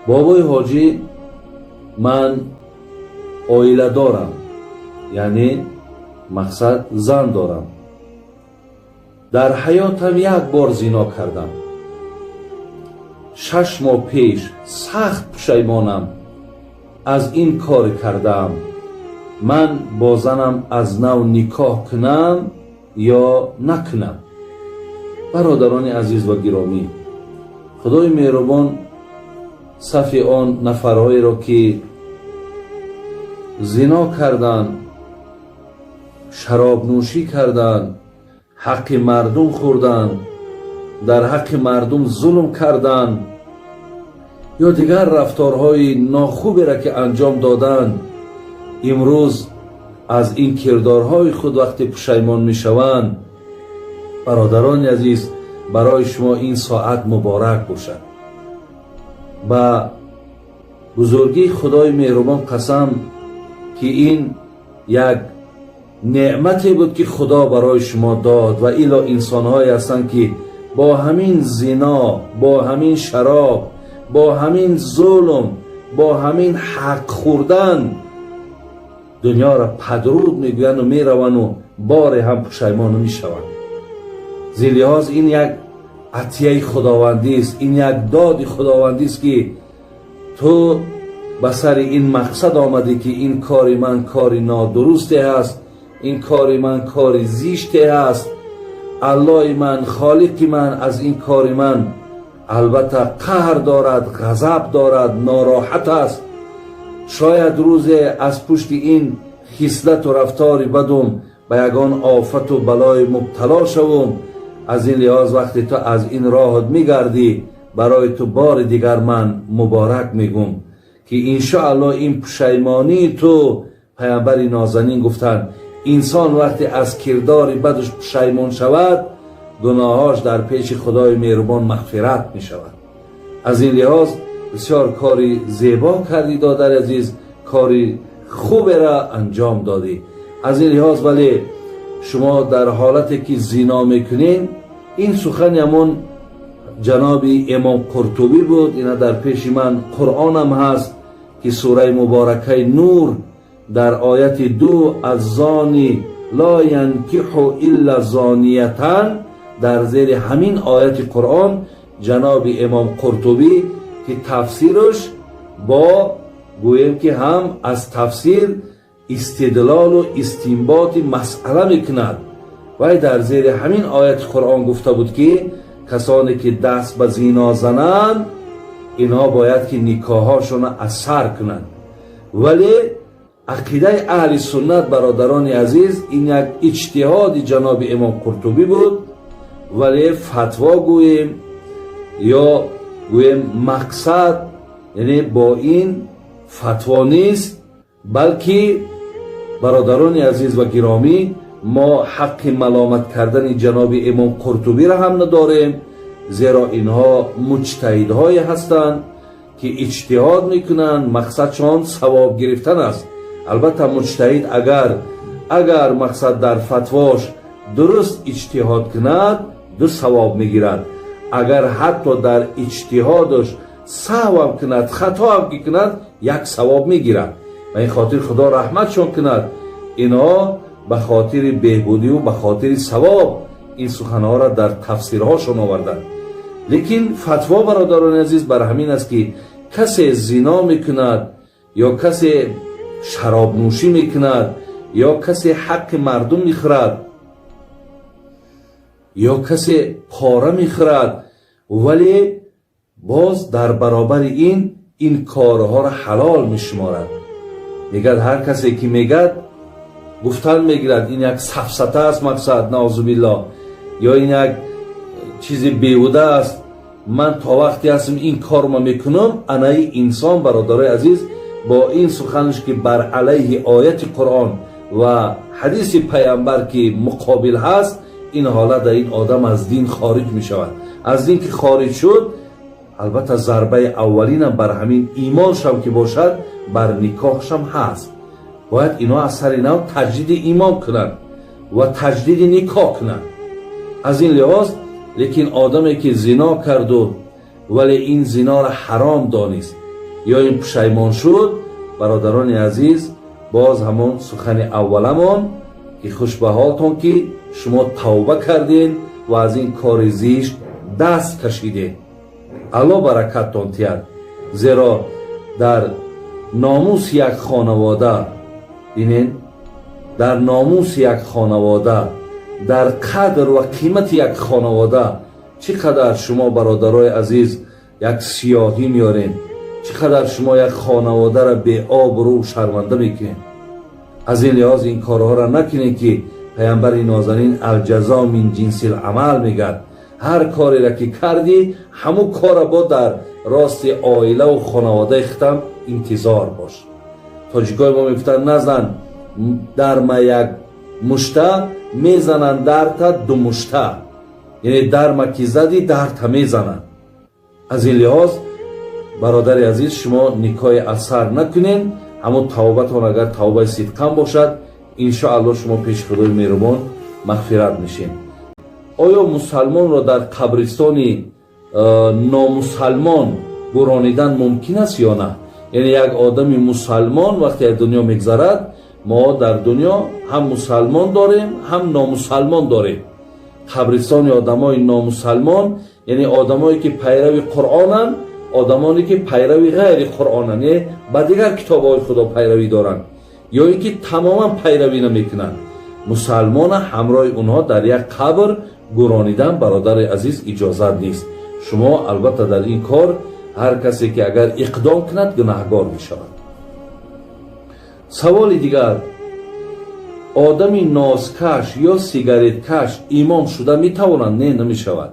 Бобои ҳоҷӣ, ман оила дорам, яъне мақсад зан дорам. Дар ҳаётам як бор зино кардам, 6 моҳ пеш. Сахт пушаймонам аз ин кори кардаам. Ман бо занам аз нав никоҳ кунам ё накунам? Бародарони азиз ва гиромӣ, Худои меҳрубон сафи он нафарҳоеро, ки зино карданд, шаробнӯшӣ карданд, ҳаққи мардум хӯрданд, дар ҳаққи мардум зулм карданд ё дигар рафторҳои нохуберо, ки анҷом доданд, имрӯз аз ин кирдорҳои худ вақте пушаймон мешаванд, бародарони азиз, барои шумо ин соат муборак бошад. Ба бузургии Худои меҳрубон қасам, ки ин як неъмате буд, ки Худо барои шумо дод. Ва илло инсонҳое ҳастанд, ки бо ҳамин зино, бо ҳамин шароб, бо ҳамин зулм, бо ҳамин ҳақ хӯрдан дунёро падруд мегӯянду мераванду боре ҳам пушаймон намешаванд. Зин лиҳоз ин як атияи худовандист, ин як доди худовандист, ки ту ба сари ин мақсад омадӣ, ки ин кори ман кори нодурусте ҳаст, ин кори ман кори зиште ҳаст, Аллои ман, Холиқи ман аз ин кори ман албатта қаҳр дорад, ғазаб дорад, нороҳат аст. Шояд рӯзе аз пушти ин хислату рафтори бадум ба ягон офату балое мубтало шавум. Аз ин лиҳоз вақте ту аз ин роҳат мегардӣ, барои ту бори дигар ман муборак мегӯм, ки иншоаллоҳ ин пушаймонии ту. Паямбари нозанин гуфтанд: инсон вақте аз кирдори бадаш пушаймон шавад, гуноҳош дар пеши Худои меҳрубон мағфират мешавад. Аз ин лиҳоз бисёр кори зебо кардӣ, додари азиз, кори хуберо анҷом додӣ. Аз ин лиҳоз, вале шумо дар ҳолате ки зино мекунед, ин сухани ҳамон ҷаноби Имом Қуртубӣ буд. Ина дар пеши ман Қуръонам ҳаст, ки сураи муборакаи Нур дар ояти 2: الزاني لا ينكح إلا زانية. Дар зери ҳамин ояти Қуръон ҷаноби Имом Қуртубӣ, ки тафсираш бо гӯем, ки ҳам аз тафсир истидлолу истинботи масъала мекунад, вай дар зери ҳамин ояти Қуръон гуфта буд, ки касоне ки даст ба зино зананд, инҳо бояд ки никоҳҳошонро аз сар кунанд. Вале ақидаи аҳли суннат, бародарони азиз, ин як иҷтиҳоди ҷаноби Имом Қуртубӣ буд, вале фатво гӯем ё гӯем мақсад, яъне бо ин фатво нест, балки, бародарони азиз ва гиромӣ, мо ҳаққи маломат кардани ҷаноби Имом Қуртубиро ҳам надорем, зеро инҳо муҷтаҳидҳое ҳастанд, ки иҷтиҳод мекунанд, мақсадшон савоб гирифтан аст. Албатта, муҷтаҳид агар мақсад дар фатвош дуруст иҷтиҳод кунад, ду савоб мегирад. Агар ҳатто дар иҷтиҳодаш саҳвам кунад, хатоам ки кунад, як савоб мегирад. Ба ин хотир Худо раҳматшон кунад, инҳо ба хотири беҳбудиву ба хотири савоб ин суханҳоро дар тафсирҳошон оварданд. Лекин фатво, бародарони азиз, бар ҳамин аст, ки касе зино мекунад ё касе шаробнӯшӣ мекунад ё касе ҳаққи мардум мехӯрад ё касе пора мехӯрад, вале боз дар баробари ин ин корҳоро ҳалол мешуморад, мегӯяд, ҳар касе ки мегӯяд, гуфтан мегирад, ин як сафсата аст, мақсад, наъузубиллоҳ, ё ин як чизи беҳуда аст, ман то вақте ҳастам ин корро мекунам. Анаи инсон, бародарои азиз, бо ин суханаш, ки бар алайҳи ояти Қуръон ва ҳадиси Паямбар ки муқобил ҳаст, ин ҳолат дар ин одам аз дин хориҷ мешавад. Аз дин ки хориҷ шуд, албатта, зарбаи аввалинам бар ҳамин имоншам ки бошад, бар никоҳшам ҳаст. Бояд ино аз сари нав таҷдиди имон кунанд ва таҷдиди никоҳ кунанд. Аз ин лиҳоз, лекин одаме ки зино карду, вале ин зиноро ҳаром донист. Ё ин пушаймон шуд. Бародарони азиз, боз ҳамон сухани авваламон, ки хуш ба ҳолтон, ки шумо тавба кардед ва аз ин кори зишт даст кашидед. Алло баракаттон тиҳад, зеро дар номуси як хонавода, бинед, дар номуси як хонавода, дар қадр ва қимати як хонавода чӣ қадар шумо, бародарои азиз, як сиёҳӣ меоред, чӣ қадар шумо як хонаводаро беобрӯ шарманда мекунед. Аз ин лиҳоз ин корҳоро накунед, ки паямбари нозанин «الجزاء من جنس العمل» мегӯяд. Ҳар кореро ки кардӣ, ҳамун корро бо дар рости оилаву хонаводаи худам интизор бош. Тоҷикои мо мегуфтанд: «Назан дарма як мушта, мезананд дарта ду мушта». Яъне дарма ки задӣ, дарта мезананд. Аз ин лиҳоз, бародари азиз, шумо никоҳи аз сар накунед. Ҳамун тавбатон агар тавбаи сидқан бошад, иншоалло, шумо пеши Худои меҳрубон мағфират мешед. Оё мусалмонро дар қабристони номусалмон гӯронидан мумкин аст ё на? Яъне як одами мусалмон вақте аз дунё мегзарад, мо дар дунё ҳам мусалмон дорем, ҳам номусалмон дорем. Қабристони одамои номусалмон, яъне одамое ки пайрави Қуръонанд, одамоне ки пайрави ғайри Қуръонанд, яъне ба дигар китобҳои Худо пайравӣ доранд ё ин ки тамоман пайравӣ намекунанд, мусалмона ҳамроҳи онҳо дар як қабр гӯронидан, бародари азиз, иҷозат нест. Шумо албатта дар ин кор ҳар касе ки агар иқдом кунад, гунаҳгор мешавад. Саволи дигар: одами носкаш ё сигареткаш имом шуда метавонад? Не, намешавад.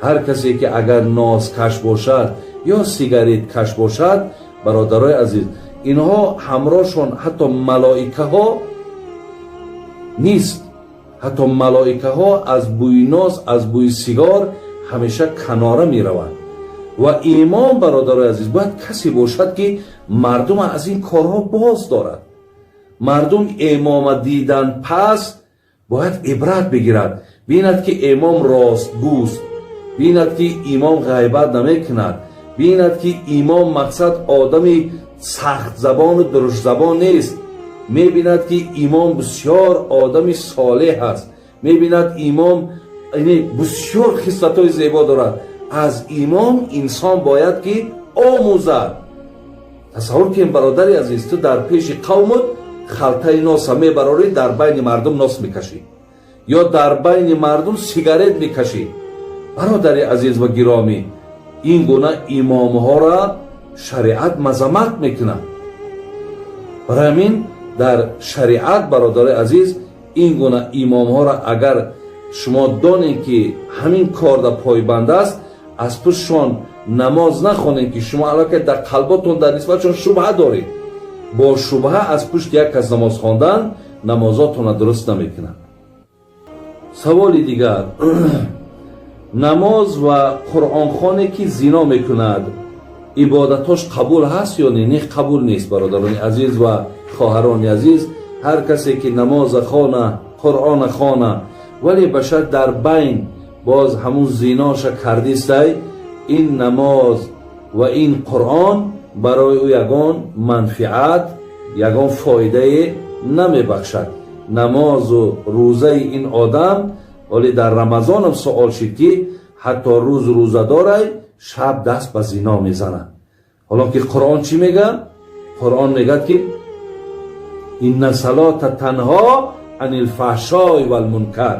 Ҳар касе ки агар носкаш бошад ё сигареткаш бошад, бародарои азиз, инҳо ҳамроҳшон ҳатто малоикаҳо нест. Ҳатто малоикаҳо аз бӯи нос, аз бӯи сигор ҳамеша канора мераванд. Ва имом, бародарои азиз, бояд касе бошад, ки мардум аз ин корҳо боз дорад. Мардум имома дидан пас бояд ибрат бигирад, бинад, ки имом ростгӯст, бинад, ки имом ғайбат намекунад, бинад, ки имом мақсад одами сахтзабону дуруштзабон нест, мебинад, ки имом бисёр одами солеҳ аст, мебинад, имом бисёр хислатҳои зебо дорад. Аз имом инсон бояд ки омӯзад. Тасаввур кунем, бародари азиз, ту дар пеши қавмут халтаи носа мебарорӣ, дар байни мардум нос мекашӣ ё дар байни мардум сигарет мекашӣ. Бародари азиз ва гиромӣ, ин гуна имомҳоро шариат мазаммат мекунад. Барои ҳамин дар шариат, бародари азиз, ин гуна имомҳоро агар шумо донед, ки ҳамин корда пойбанд аст, аз пуштшон намоз нахонед, ки шумо аллакай дар қалботон дар нисбатшон шубҳа доред. Бо шубҳа аз пушти як кас намоз хондан намозотонро дуруст намекунад. Саволи дигар: намоз ва қуръонхоне ки зино мекунад, ибодатош қабул ҳаст ё не? Не, қабул нест. Бародарони азиз ва хоҳарони азиз, ҳар касе ки намоза хона, Қуръона хона, вале башар дар байн боз ҳамун зиноша кардистай, ин намоз ва ин Қуръон барои ӯ ягон манфиат, ягон фоидае намебахшад. Намозу рӯзаи ин одам, вале дар Рамазонам суол шид, ки ҳатто рӯз рӯзадорай, шаб даст ба зино мезанад. Ҳоло ки Қуръон чӣ мегӯяд? Қуръон мегӯяд, ки «إن الصلاة تنهى عن الفحشاء والمنكر».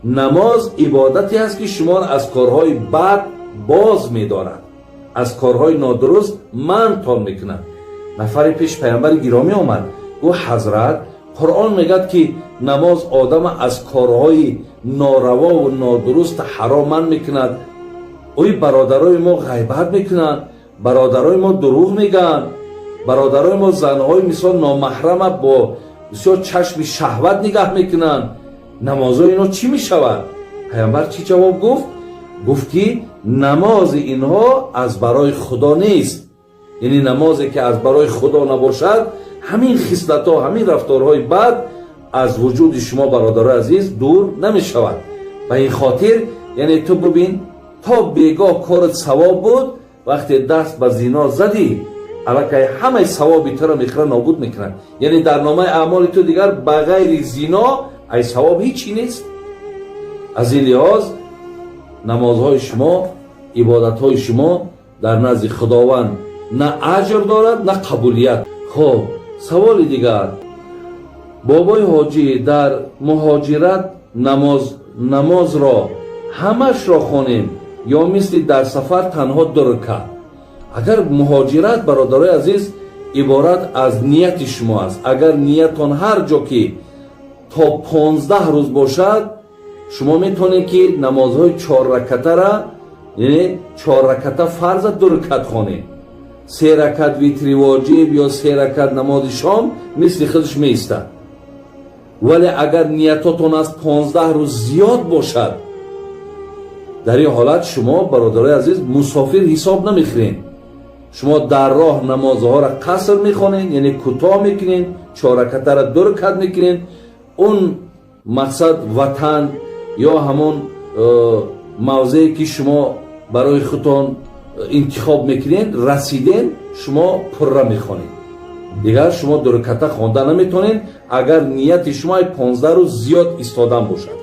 Намоз ибодате аст, ки шуморо аз корҳои бад боз медорад, аз корҳои нодуруст манътон мекунад. Нафаре пеши паямбари гиромӣ омад, гуфт: «Ҳазрат, Қуръон мегӯяд, ки намоз одама аз корҳои норавову нодуруст, ҳаром манъ мекунад. Ой, бародарои мо ғайбат мекунанд, бародарои мо дурӯғ мегӯянд, бародарои мо занҳои мисол номаҳрама бо бисёр чашми шаҳват нигаҳ мекунанд. Намозои инҳо чӣ мешавад?» Паямбар чӣ ҷавоб гуфт? Гуфт, ки намози инҳо аз барои Худо нест. Яъне намозе ки аз барои Худо набошад, ҳамин хислатҳо, ҳамин рафторҳои бад аз вуҷуди шумо, бародарои азиз, дур намешавад. Ба ин хотир, яъне ту бубин, то бегоҳ корат савоб буд, вақте даст ба зино задӣ. Аллакай ҳамаи савоби туро мехӯра, нобуд мекунад. Яъне дар номаи аъмоли ту дигар ба ғайри зино ай савоб ҳичи нест. Аз ин лиҳоз намозҳои шумо, ибодатҳои шумо дар назди Худованд на аҷр дорад, на қабулият. Хуб, саволи дигар: бобои ҳоҷӣ, дар муҳоҷират намозро ҳамашро хонем ё мисли дар сафар танҳо ду ракат? Агар муҳоҷират, бародарои азиз, иборат аз нияти шумо аст. Агар ниятон ҳар ҷо ки то 15 рӯз бошад, шумо метавонед, ки намозҳои чорракатара, яъне чорраката фарза, ду ракат хонед. Се ракат витри воҷиб ё се ракат намози шом мисли худаш меистад. Вале агар ниятотон аз 15 рӯз зиёд бошад, дар ин ҳолат шумо, бародарои азиз, мусофир ҳисоб намехӯред. Шумо дар роҳ намозҳоро қаср мехонед, яъне кӯтоҳ мекунед, чорракатаро ду ракат мекунед. Он мақсад, ватан ё ҳамон мавзее, ки шумо барои худтон интихоб мекунед, расиден, шумо пурра мехонед. Дигар шумо ду раката хонда наметавонед, агар нияти шумо 15 рӯз зиёд истодан бошад.